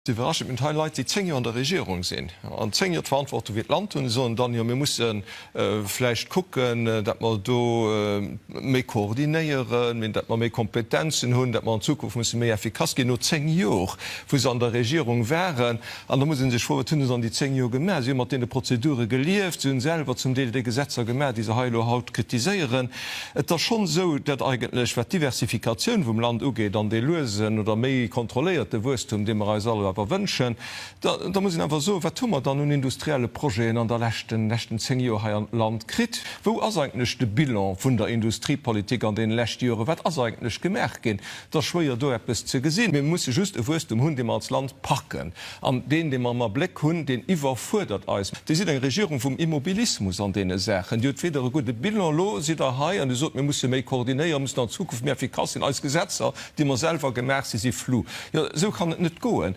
Iwwerraschend, mir hunn hei Leit, déi 10 Joer an der Regierung sinn an 10 Joer d'Verantwortung fir d'Land hunn, déi soen dann, jo mir musse vläicht kucken, datt mer do méi koordinéieren, datt mer méi Kompetenzen hunn, datt mer an Zukunft musse méi effikass ginn, no 10 Jor, wou se an der Regierung waren. An da muss ee sech froen, Wat hunn se an déi 10 Joer gemaach? Si hu mat deene Prozedure gelieft, si hunn selwer zum Deel déi Gesetzer gemaach, déi se hei elo haut kritiséieren. Et ass schonn esou, datt eigentlech, wat d'Diversifikatioun vum Land ugeet an dee luesen oder méi kontrolléierte Wuesstum, dee mer eis all awer wënschen, da da muss een awer soen, wat hu mer dann un industrielle Projeten an der leschten leschten 10 Joer hei an d'Land kritt? Wou ass eigentlech de Bilan vun der Industriepolitik an deene leschte Joren? Wat ass eigentlech gemaach ginn? Et ass schwéier do eppes ze gesinn. Mir musse just e Wuesstum hunn, dee mer als Land packen. An deen, dee mer am Abléck hunn, deen iwwerfuerdert eis. Dir sidd eng Regierung vum Immobilismus an deene Saachen. Dir hutt weder e gudde Bilan, elo sidd Der hei an Dir sot, mir musse méi koordinéieren, mussen an Zukunft méi effikass sinn, eis Gesetzer, déi mer selwer gemaach si, si flou. Jo, esou kann et net goen.